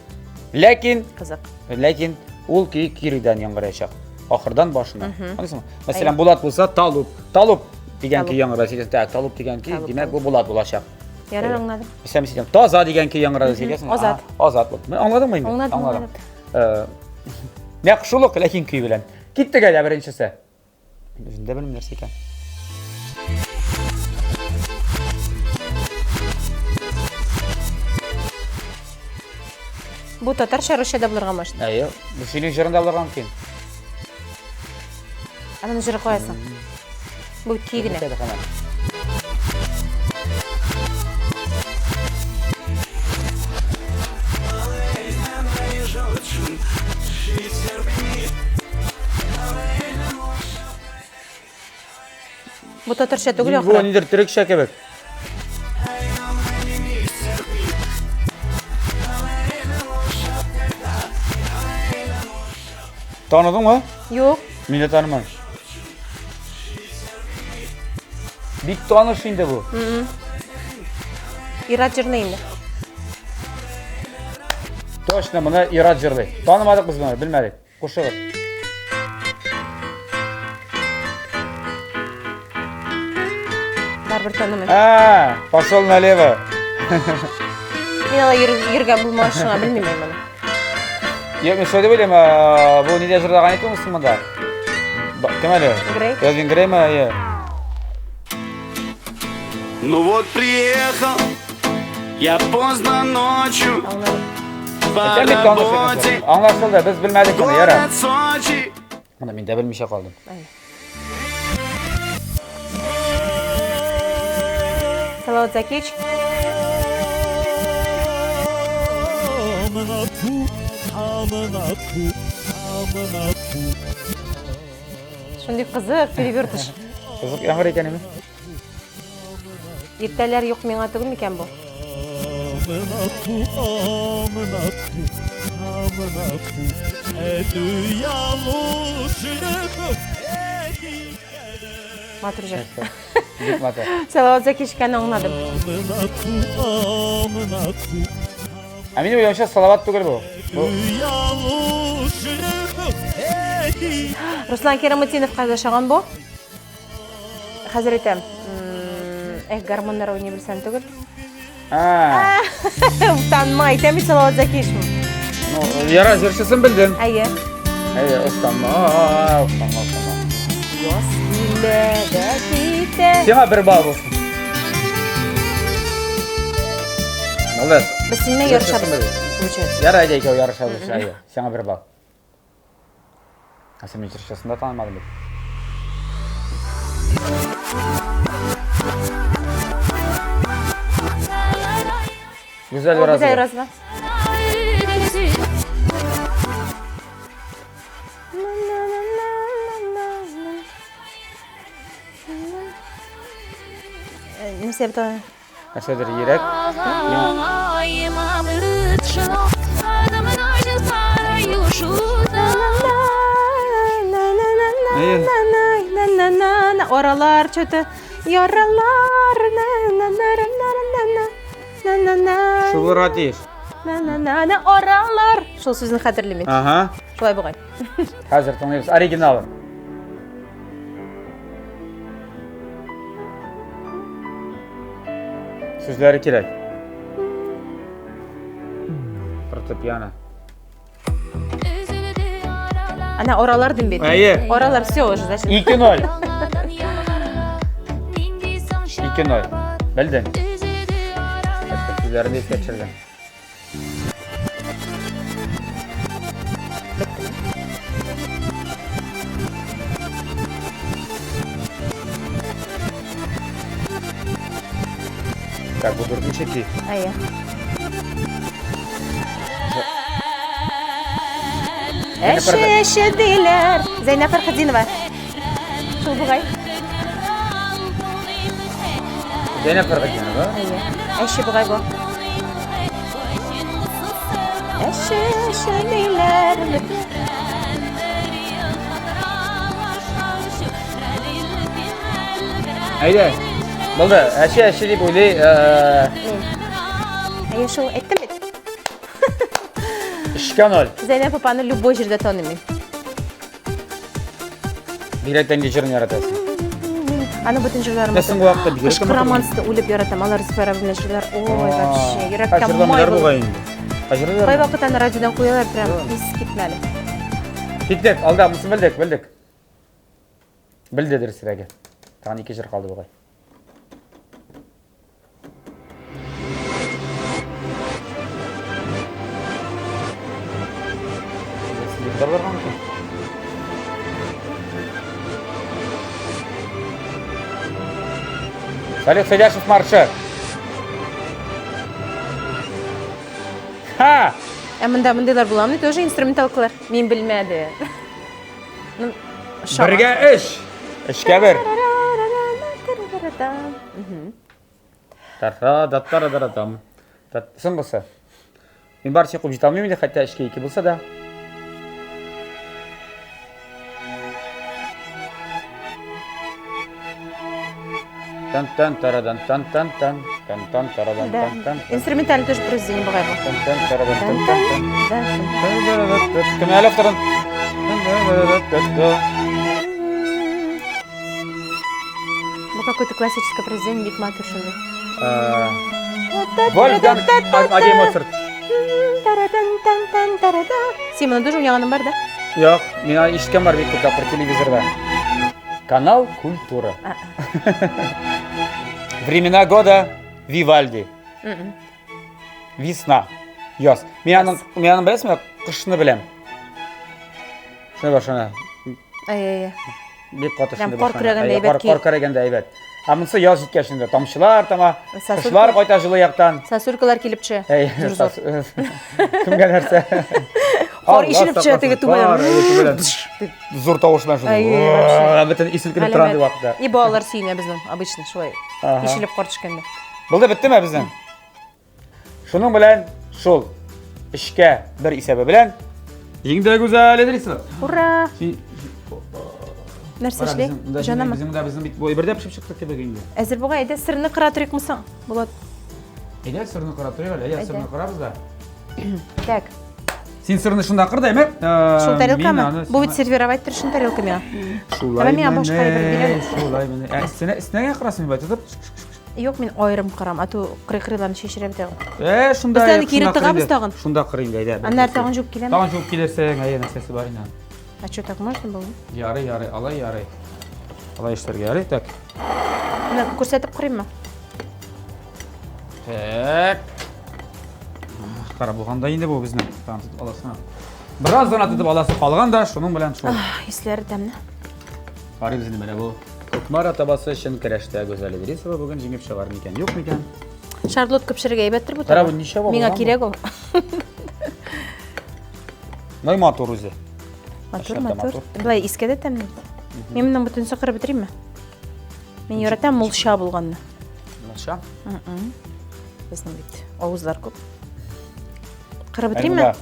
[SPEAKER 1] Ләкин
[SPEAKER 2] кызык.
[SPEAKER 1] Ләкин ул көй киредән яңгыраячак. Ахырдан башына. Аңлыйсыңмы? Мәсәлән, Булат булса, Талуп. Талуп дигән көй яңгыраса, так, Талуп дигән көй, димәк, бу Булат булачак.
[SPEAKER 2] Ярар, аңладым.
[SPEAKER 1] Сәм сидем. Таза дигән көй яңгырады сөйләсең.
[SPEAKER 2] Азат.
[SPEAKER 1] Азат булды. Мен аңладыңмы инде?
[SPEAKER 2] Аңладым,
[SPEAKER 1] аңладым. Э, нәкъ шул ук, ләкин көй белән. Киттек әле беренчесе. Мин үзем дә белмим нәрсә икән.
[SPEAKER 2] Бу татарча, русча да булырга может.
[SPEAKER 1] Әйе, бу синең җырың да булырга мөмкин.
[SPEAKER 2] Ә моны җыры куясың. Бу көй генә. Бу татарча түгел
[SPEAKER 1] ахры. Бу нидер төрекчә кебек. Таныдыңмы?
[SPEAKER 2] Юк.
[SPEAKER 1] Мин дә танымадым. Бик таныш инде бу.
[SPEAKER 2] Ират җырлый инде.
[SPEAKER 1] Точно, моны Ират җырлый. Танымадык без моны, белмәдек. Кушыгыз.
[SPEAKER 2] Барыбер танымыйм.
[SPEAKER 1] А, пошел налево.
[SPEAKER 2] Мин алай йөргән булмагач, шуңа белмим мин моны.
[SPEAKER 1] Юк, мин шулай дип уйлыйм, бу нидә җырлаган икән соң монда? Кем әле?
[SPEAKER 2] Грей.
[SPEAKER 1] Элвин Греймы? Әйе.
[SPEAKER 3] Ну вот приехал я поздно ночью по
[SPEAKER 1] Әйтәм бит, таныш
[SPEAKER 3] работе.
[SPEAKER 1] икән. Аңлашылды, без белмәдек моны, ярар.
[SPEAKER 3] Город Сочи.
[SPEAKER 1] Моны мин дә белмичә калдым.
[SPEAKER 2] Салават Закич. Шундый кызык перевертыш.
[SPEAKER 1] Кызык яңгыр икән име?
[SPEAKER 2] Иртәләр юк миңа түгел микән бу? Матур җыр.
[SPEAKER 1] Бик матур.
[SPEAKER 2] Салават Закичканы аңладым.
[SPEAKER 1] Ә минем уйлавымча Салават түгел бу. Бу
[SPEAKER 2] Руслан Кераметдинов кайда бу? Хәзер әйтәм. Эх, гармоннар уйный белсәм түгел.
[SPEAKER 1] А,
[SPEAKER 2] Уфтанма, әйтәм бит Салават Закишмы.
[SPEAKER 1] ну, ярар, җырчысын белдем.
[SPEAKER 2] Әйе.
[SPEAKER 1] Әйе, уфтанма, уфтанма, уфтанма.
[SPEAKER 2] Яз килә дә китә.
[SPEAKER 1] Сиңа бер балл булсын. Молодец.
[SPEAKER 2] Без синең
[SPEAKER 1] Җырчысын
[SPEAKER 2] ярышабыз.
[SPEAKER 1] белдем.
[SPEAKER 2] Получается.
[SPEAKER 1] Ярар, әйдә икәү ярышабыз. Әйе, сиңа бер балл. Ә син мин җырчысын да танымадың бит. Гүзәл
[SPEAKER 2] О, Гүзәл
[SPEAKER 1] Уразова.
[SPEAKER 2] Уразова. Нәрсә бит ул?
[SPEAKER 1] Нәрсәдер йөрәк.
[SPEAKER 2] Аралар что-то яралар на
[SPEAKER 1] Шул булырга тиеш.
[SPEAKER 2] на на на аралар. Шул сүзне хәтерлим мин.
[SPEAKER 1] Ага.
[SPEAKER 2] Шулай бугай.
[SPEAKER 1] Хәзер тыңлыйбыз оригиналын. Сүзләре кирәк. Фортепиано.
[SPEAKER 2] Ана аралар дим бит.
[SPEAKER 1] Әйе.
[SPEAKER 2] Аралар все уже, значит.
[SPEAKER 1] 2-0. 2-0. Белдең. Хәтта сүзләрен дә искә төшердең. Так, бу дүртенче көй.
[SPEAKER 2] Әйе. Әше, әше диләр. Зәйнәп Фәрхетдинова. Шул бугай.
[SPEAKER 1] Зәйнәп Фәрхетдинова.
[SPEAKER 2] Әйе. Әше бугай бу. Әше, әше диләр.
[SPEAKER 1] Әйдә. Булды. Әше, әше дип уйлый.
[SPEAKER 2] Әйе, шул әйттем бит.
[SPEAKER 1] 3-0.
[SPEAKER 2] Зәйнәп апаны любой җирдә таныйм мин.
[SPEAKER 1] Бигрәк тә нинди җырын яратасың?
[SPEAKER 2] Аның бөтен җырларын
[SPEAKER 1] Ә соңгы вакытта бигрәк
[SPEAKER 2] Кышкы романсны үлеп яратам. Алар Зөфәр абый белән җырлар. Ой, вообще, йөрәккә май
[SPEAKER 1] булып.
[SPEAKER 2] булып.
[SPEAKER 1] инде. Җырлар.
[SPEAKER 2] Кайвакыт аны радиодан куялар, прям искитмәле.
[SPEAKER 1] Киттек, алда, монысын белдек, белдек. Белде дөресрәге. Тагын ике җыр калды бугай. Егетләр барган микән? Салих Сәйдәшев маршы. Ха!
[SPEAKER 2] Ә монда мондыйлар буламы? Тоже инструменталкалар. Мин белмәде. Ну, шаман.
[SPEAKER 1] Бергә эш. Эшкә бер. Тара да тара да там. Соңгысы. Мин барча куып җитә алмыйм инде, хәтта эшкә ике булса да. Тан тан тарадан тан тан тан тан тан тарадан
[SPEAKER 2] Да.
[SPEAKER 1] тан тан тан
[SPEAKER 2] Инструментальный тоже произведение бугай бу.
[SPEAKER 1] тан тан тарадан тан тан тан.
[SPEAKER 2] Да.
[SPEAKER 1] Кем әле авторын?
[SPEAKER 2] Бу Какое-то классическое произведение, бик матур шундый.
[SPEAKER 1] Вольфганг Амадей Моцарт.
[SPEAKER 2] Син моны тоже уйнаганың бар да?
[SPEAKER 1] Юк, мин аны ишеткән бар бик күп тапкыр телевизорда. Канал Культура. Времена года Вивальди. Весна. Яз. Мин аның, мин аның беләсеңме, кышны беләм. Шуны башына.
[SPEAKER 2] Әй, әй,
[SPEAKER 1] Бик каты
[SPEAKER 2] Прям
[SPEAKER 1] шундый
[SPEAKER 2] кар
[SPEAKER 1] башлана.
[SPEAKER 2] көрәгәндә
[SPEAKER 1] Әйе,
[SPEAKER 2] әйбәт
[SPEAKER 1] кар, кар көрәгәндә әйбәт. Ә монысы яз җиткәч инде тамчылар тама,
[SPEAKER 2] Сосулька.
[SPEAKER 1] кошлар кайта җылы яктан.
[SPEAKER 2] Сосулькалар килеп төшә.
[SPEAKER 1] Әй,
[SPEAKER 2] Зур-зур.
[SPEAKER 1] Кемгә нәрсә?
[SPEAKER 2] Кар ишелеп төшә теге
[SPEAKER 1] түбәдән.
[SPEAKER 2] түбәдән.
[SPEAKER 1] Зур тавыш белән шундый.
[SPEAKER 2] Әйе, вообще.
[SPEAKER 1] Бөтен өй селкенеп тора андый вакытта.
[SPEAKER 2] И балалар сөенә безнең, обычно шулай.
[SPEAKER 1] Ага.
[SPEAKER 2] Ишелеп кар төшкәндә.
[SPEAKER 1] Булды, беттеме безнең? Шуның белән шул эшкә бер исәбе белән Җиңде Гүзәл Идрисова.
[SPEAKER 2] Ура!
[SPEAKER 1] Син
[SPEAKER 2] Нәрсә эшли?
[SPEAKER 1] Җанамы? Безнең дә безнең бит бу әйбер дә пешеп чыкты кебек инде.
[SPEAKER 2] Әзер бугай, әйдә сырны кыра торыйкмы соң? Булат.
[SPEAKER 1] Әйдә сырны кыра торыйк әле, әйдә сырны кырабыз да.
[SPEAKER 2] Так.
[SPEAKER 1] Син сырны шунда кыр да, әйме?
[SPEAKER 2] Шул тарелкамы? Бу бит сервировать торышын тарелка миңа.
[SPEAKER 1] Шулай.
[SPEAKER 2] Давай миңа башка әйбер бир әле.
[SPEAKER 1] Шулай менә. Ә өстенә өстенә генә кырасың бит, тотып.
[SPEAKER 2] Юк, мин аерым кырам, а то кырый-кырыйларны чәчрәп бетә.
[SPEAKER 1] Э, шунда.
[SPEAKER 2] Без аны кире тыгабыз тагын.
[SPEAKER 1] Шунда кыр инде, әйдә.
[SPEAKER 2] Аннары тагын җуып киләм.
[SPEAKER 1] Тагын җуып килерсең, әйе, нәрсәсе бар инде.
[SPEAKER 2] А что, так можно было?
[SPEAKER 1] Ярый, ярый, алай ярый. Алай эшләргә ярый, так.
[SPEAKER 2] Менә күрсәтеп кырыйммы?
[SPEAKER 1] Так. Кара булганда инде бу безнең. Тагын тотып аласың. Бераз гына тотып аласы калган да, шуның белән шул.
[SPEAKER 2] Исләре тәмле.
[SPEAKER 1] Карыйбыз инде менә бу. Кукмара табасы өчен көрәштә Гүзәл Идрисова бүген җиңеп чыгар микән, юк микән?
[SPEAKER 2] Шарлотка пешерергә әйбәттер бу.
[SPEAKER 1] Кара, бу ничә бу?
[SPEAKER 2] Миңа кирәк ул.
[SPEAKER 1] Най матур үзе.
[SPEAKER 2] Матур, матур. Былай искә дә тәмле. Мин моның бөтенесен кырып бетеримме? Мин яратам мулча булганны.
[SPEAKER 1] Мулча?
[SPEAKER 2] Безнең бит авызлар күп. Кырып бетеримме?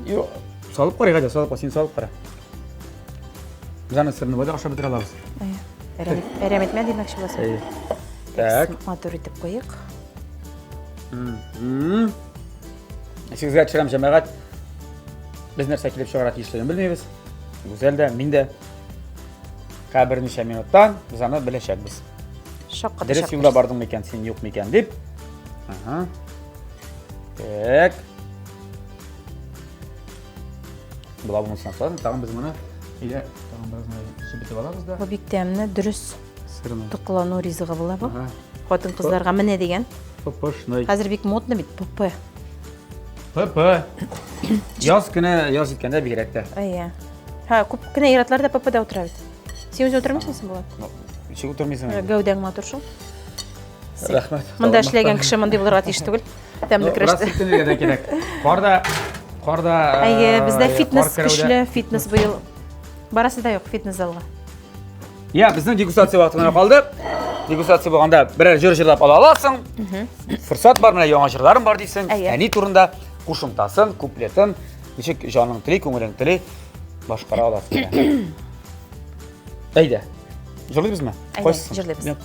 [SPEAKER 1] Юк, салып карыйк, әйдә, салып кара, син салып кара. Без аны сырны болай ашап бетерә алабыз.
[SPEAKER 2] Әйе. Әрәм итмә димәкче буласың.
[SPEAKER 1] Әйе. Так.
[SPEAKER 2] Матур итеп куйык.
[SPEAKER 1] Исегезгә төшерәм, җәмәгать. Без нәрсә килеп чыгарга тиешлеген белмибез. Гүзәл дә, мин дә. Һәр берничә минуттан без аны беләчәкбез.
[SPEAKER 2] Шаккатачакбыз.
[SPEAKER 1] Дөрес юлда бардың микән, син юк микән дип. Ага. Так. Була булмасын соң, тагын без моны өйдә тагын бераз гына чебетеп алабыз да.
[SPEAKER 2] Бу бик тәмле, дөрес
[SPEAKER 1] Сырны.
[SPEAKER 2] туклану ризыгы була бу. Хатын-кызларга менә дигән.
[SPEAKER 1] Пышный.
[SPEAKER 2] Хәзер бик модно бит ПП.
[SPEAKER 1] ПП. Яз көне, яз җиткәндә бигрәк тә.
[SPEAKER 2] Әйе. Һа, күп кенә ир-атлар да ППда утыра бит. Син үзең утырмыйсың соң, Булат?
[SPEAKER 1] Ничек утырмыйсың?
[SPEAKER 2] Гәүдәң матур шул.
[SPEAKER 1] Рәхмәт.
[SPEAKER 2] Монда эшләгән кеше мондый булырга тиеш түгел. Тәмле
[SPEAKER 1] көрәштә. Бераз селкенергә дә кирәк. Кар да, кар да.
[SPEAKER 2] Әйе, бездә фитнес көчле, фитнес быел. Барасы да юк фитнес залга.
[SPEAKER 1] Я, безнең дегустация вакыты гына калды. Дегустация булганда берәр җыр җырлап ала аласың. Форсат бар, менә яңа җырларым бар дисең. Әни турында кушымтасын, куплетын ничек җаның тели, күңелең тели башкара аласың. Әйдә. Җырлыйбызмы?
[SPEAKER 2] Кайсысын? Җырлыйбыз.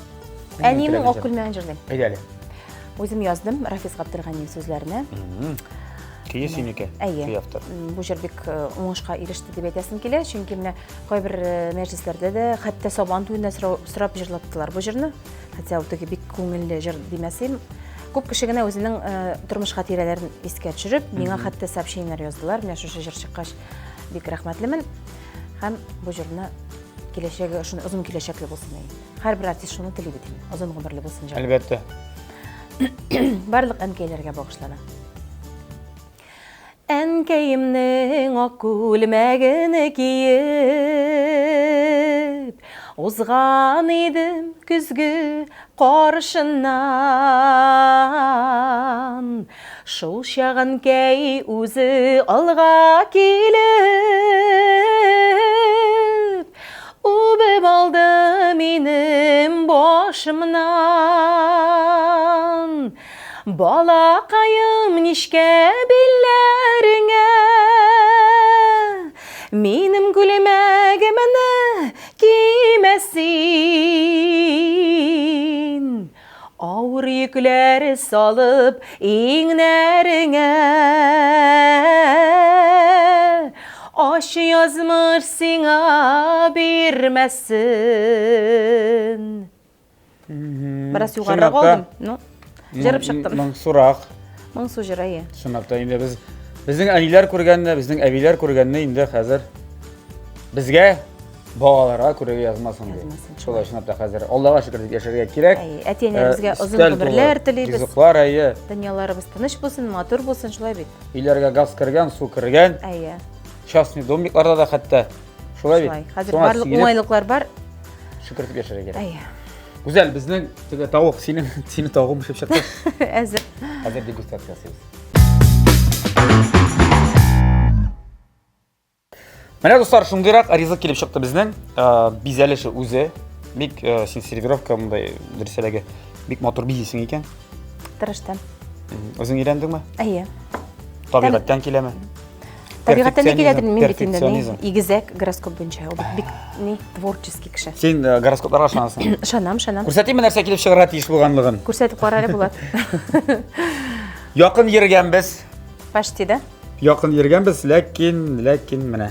[SPEAKER 2] Әниемнең ак күлмәген җырлыйм.
[SPEAKER 1] Әйдә әле.
[SPEAKER 2] Үзем яздым Рафис Габделганиев сүзләренә.
[SPEAKER 1] Көе синеке.
[SPEAKER 2] Әйе.
[SPEAKER 1] Көй автор.
[SPEAKER 2] Бу җыр бик э, уңышка иреште дип әйтәсем килә, чөнки менә кайбер э, мәҗлесләрдә дә, хәтта Сабан туенда сорап җырлаттылар бу җырны. Хотя ул теге бик күңелле җыр димәсем. Күп кеше генә үзенең э, тормыш хатирәләрен искә төшереп, миңа хәтта сообщениеләр яздылар. Менә шушы җыр чыккач бик рәхмәтлемен. Һәм бу җырны киләчәге шуны озын киләчәкле булсын инде. Һәрбер артист шуны тели бит инде. Озын гомерле булсын җыр.
[SPEAKER 1] Әлбәттә.
[SPEAKER 2] Барлык әнкәйләргә багышлана. Әнкәемнең ак күлмәген киеп, узган идем көзге каршыннан. Шул чак әнкәй үзе алга килеп, Үбеп алды минем башымнан. Балакаем, ничкә билләреңә Минем күлмәгемне кимә син. Авыр йөкләр салып иңнәреңә Ачы язмыш сиңа бирмәсен. Бераз югарырак алдым. Ну, җырып чыктым.
[SPEAKER 1] Моңсурак.
[SPEAKER 2] Моңсу җыр, әйе.
[SPEAKER 1] Чынлап та инде без безнең әниләр күргәнне, безнең әбиләр күргәнне инде хәзер безгә балаларга күрергә язмасын ди. Шулай чынлап та хәзер Аллага шөкер дип яшәргә кирәк.
[SPEAKER 2] Әйе, әти-әниләребезгә э, озын гомерләр телибез.
[SPEAKER 1] Ризыклар, әйе.
[SPEAKER 2] Дөньяларыбыз тыныч булсын, матур булсын, шулай бит.
[SPEAKER 1] Өйләргә газ кергән, су кергән.
[SPEAKER 2] Әйе.
[SPEAKER 1] Частный домикларда да хәтта. Шулай бит.
[SPEAKER 2] Хәзер барлык уңайлыклар бар.
[SPEAKER 1] Шөкер дип яшәргә кирәк.
[SPEAKER 2] Әйе.
[SPEAKER 1] Гүзәл, безнең теге тавык, синең синең тавыгың пешеп чыкты.
[SPEAKER 2] Әзер.
[SPEAKER 1] Хәзер дегустация ясыйбыз. Менә дуслар, шундыйрак ризык килеп чыкты безнең. Э, бизәлеше үзе. Бик э, син сервировка мондай дөресрәге бик матур бизисең икән.
[SPEAKER 2] Тырыштым.
[SPEAKER 1] Үзең өйрәндеңме?
[SPEAKER 2] Әйе.
[SPEAKER 1] Табигатьтән киләме?
[SPEAKER 2] Табигатьтән ни киләдер, мин бит инде ни, игезәк гороскоп буенча. Ул бик ни творческий кеше.
[SPEAKER 1] Син э, гороскопларга ышанасың?
[SPEAKER 2] Ышанам, ышанам.
[SPEAKER 1] Күрсәтимме нәрсә килеп чыгарга тиеш булганлыгын?
[SPEAKER 2] Күрсәтеп кара әле, Булат.
[SPEAKER 1] Якын йөргәнбез.
[SPEAKER 2] Почти, да?
[SPEAKER 1] Якын йөргәнбез, ләкин, ләкин менә.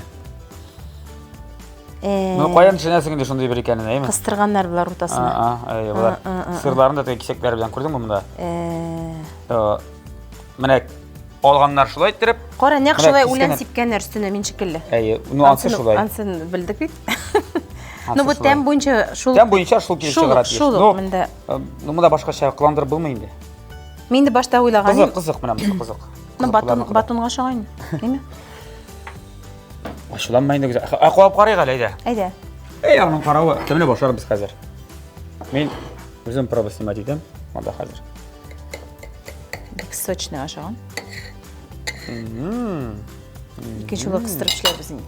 [SPEAKER 2] Э,
[SPEAKER 1] Ну, каян төшенәсең инде шундый бер икәнен, әйеме?
[SPEAKER 2] Кыстырганнар болар уртасына.
[SPEAKER 1] А, әйе, болар. Сырларын да теге кисәкләре белән күрдеңме монда?
[SPEAKER 2] Э.
[SPEAKER 1] Э, менә алганнар шулай иттереп.
[SPEAKER 2] Кара, нәкъ шулай үлән сипкәннәр өстенә мин шикелле.
[SPEAKER 1] Әйе, ну ансы шулай.
[SPEAKER 2] Ансын белдек бит. Ну бу тәм буенча шул
[SPEAKER 1] Тәм буенча шул килеп чыгарга тиеш.
[SPEAKER 2] Шул
[SPEAKER 1] Ну,
[SPEAKER 2] монда.
[SPEAKER 1] Ну монда башкача кыландырып булмый инде.
[SPEAKER 2] Мин инде башта уйлаган.
[SPEAKER 1] Кызык, кызык менә монысы кызык.
[SPEAKER 2] Ну батон, батонга ошаган, әйме?
[SPEAKER 1] Ачуланма инде гүзәл. Ә куап карыйк әле, әйдә.
[SPEAKER 2] Әйдә.
[SPEAKER 1] Әй, аның каравы, тәмле башарбыз хәзер. Мин үзем проба снимать итәм. Монда хәзер.
[SPEAKER 2] Бик сочный ашаган. Икенче юлы кыстырып эшләрбез инде.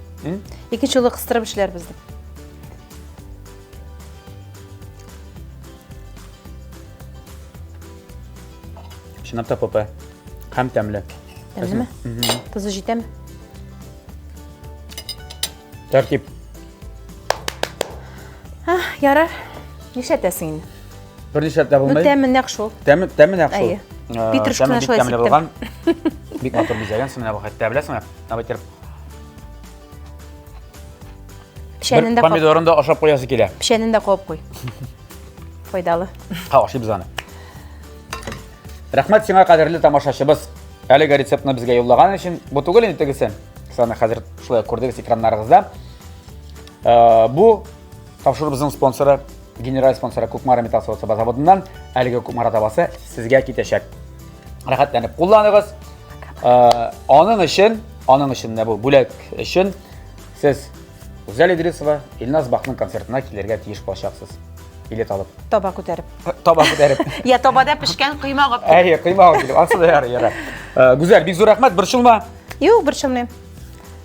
[SPEAKER 2] Икенче юлы кыстырып эшләрбез дип.
[SPEAKER 1] Чынлап та ПП. Һәм тәмле.
[SPEAKER 2] Тәмлеме? Тозы җитәме?
[SPEAKER 1] Тәртип.
[SPEAKER 2] Ярар. Нишләтәсең инде?
[SPEAKER 1] Бер нишләп тә булмый.
[SPEAKER 2] Ну, тәме нәкъ шул.
[SPEAKER 1] Тәме, тәме нәкъ шул.
[SPEAKER 2] Әйе. Петрушканы
[SPEAKER 1] бик
[SPEAKER 2] шулай
[SPEAKER 1] тәмле
[SPEAKER 2] сиптем.
[SPEAKER 1] булган. Бик матур бизәгәнсең менә бу хәтта беләсеңме? Менә бит
[SPEAKER 2] Печәнен дә
[SPEAKER 1] помидорын да ашап куясы килә.
[SPEAKER 2] Печәнен дә кабып куй. Файдалы.
[SPEAKER 1] Ха, ашыйбыз аны. Рәхмәт сиңа, кадерле тамашачыбыз. Әлеге рецептны безгә юллаган өчен. Бу түгел инде тегесе. Сез аны хәзер шулай күрдегез экраннарыгызда. Э, бу тапшыруыбызның спонсоры, генераль спонсоры Кукмара металл савыт-саба заводыннан әлеге Кукмара табасы сезгә китәчәк. Рәхәтләнеп кулланыгыз. Э, аның өчен, аның өчен менә бу бүләк өчен сез Гүзәл Идрисова, Илназ Бахның концертына килергә тиеш булачаксыз. Билет алып.
[SPEAKER 2] Таба күтәреп.
[SPEAKER 1] Таба күтәреп.
[SPEAKER 2] Я табада пешкән коймак алып.
[SPEAKER 1] Әйе, коймак алып килеп. Ансы да ярый, ярар. Э, Гүзәл, бик зур рәхмәт, борчылма.
[SPEAKER 2] Юк, борчылмыйм.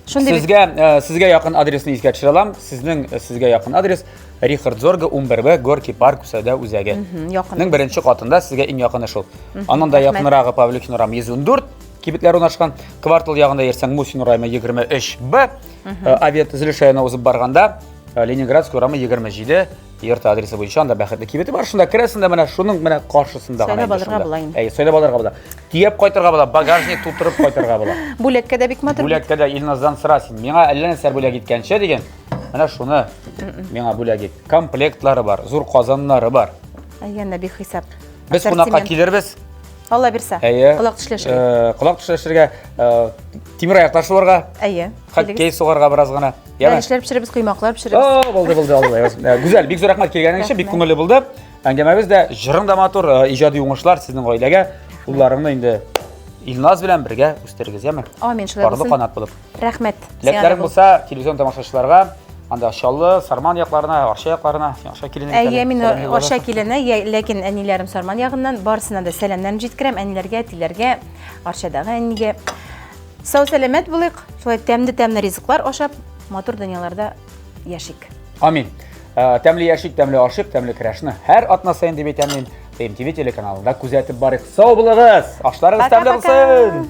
[SPEAKER 2] Шундый
[SPEAKER 1] Сезгә, э, сезгә якын адресны искә төшерә алам. Сезнең э, сезгә якын адрес Рихард Зорга 11Б Горки парк сәүдә үзәге.
[SPEAKER 2] Якын.
[SPEAKER 1] Ның беренче катында сезгә иң якыны шул. Аннан да якынрагы Павлюхин урамы 114 кибетләр урнашкан. Квартал ягында йөрсәң Мусин урамы 23Б. Авиатөзелеш районына узып барганда Ленинградский урамы 27 йорты адресы буенча анда бәхетле кибете бар. Шунда керәсең дә менә шуның менә каршысында гына.
[SPEAKER 2] Сайлап алырга була инде.
[SPEAKER 1] Әйе, сайлап алырга була. Төяп кайтырга була, багажник тутырып кайтырга була.
[SPEAKER 2] Бүләккә дә бик матур.
[SPEAKER 1] Бүләккә дә Илназдан сора син. Миңа әллә нәрсә бүләк иткәнче диген. Менә шуны миңа бүләк ит. Комплектлары бар, зур казаннары бар.
[SPEAKER 2] Әйе, бик хисап.
[SPEAKER 1] Без кунакка килербез.
[SPEAKER 2] Алла бирсә.
[SPEAKER 1] Әйе.
[SPEAKER 2] Колак тешләшергә.
[SPEAKER 1] Э, колак тешләшергә, э, тимер аяклар шуарга.
[SPEAKER 2] Әйе.
[SPEAKER 1] Хоккей сугарга бераз гына.
[SPEAKER 2] Яме. Бәлешләр пешерәбез, коймаклар пешерәбез.
[SPEAKER 1] О, булды, булды, булды. Э, Гүзәл, бик зур рәхмәт килгәнең өчен, бик күңелле булды. Әңгәмәбез дә, җырың да матур, иҗади уңышлар сезнең гаиләгә. Улларыңны инде Илназ белән бергә үстерегез, яме?
[SPEAKER 2] Амин, шулай
[SPEAKER 1] булсын. Парлы канат булып.
[SPEAKER 2] Рәхмәт.
[SPEAKER 1] Теләкләрең булса, телевизион тамашачыларга, анда Чаллы, Сарман якларына, Арча якларына, син Арча килене бит
[SPEAKER 2] Әйе, мин Арча килене, ләкин әниләрем Сарман ягыннан, барысына да сәламнәрен җиткерәм, әниләргә, әтиләргә, Арчадагы әнигә. Сау сәламәт булыйк, шулай тәмле-тәмле ризыклар ашап, матур дөньяларда яшик.
[SPEAKER 1] Амин. Э, тәмле яшик, тәмле ашыйк, тәмле көрәшне һәр атна саен дип әйтәм мин. ТМТВ телеканалында күзәтеп барыйк. Сау булыгыз! Ашларыгыз тәмле булсын!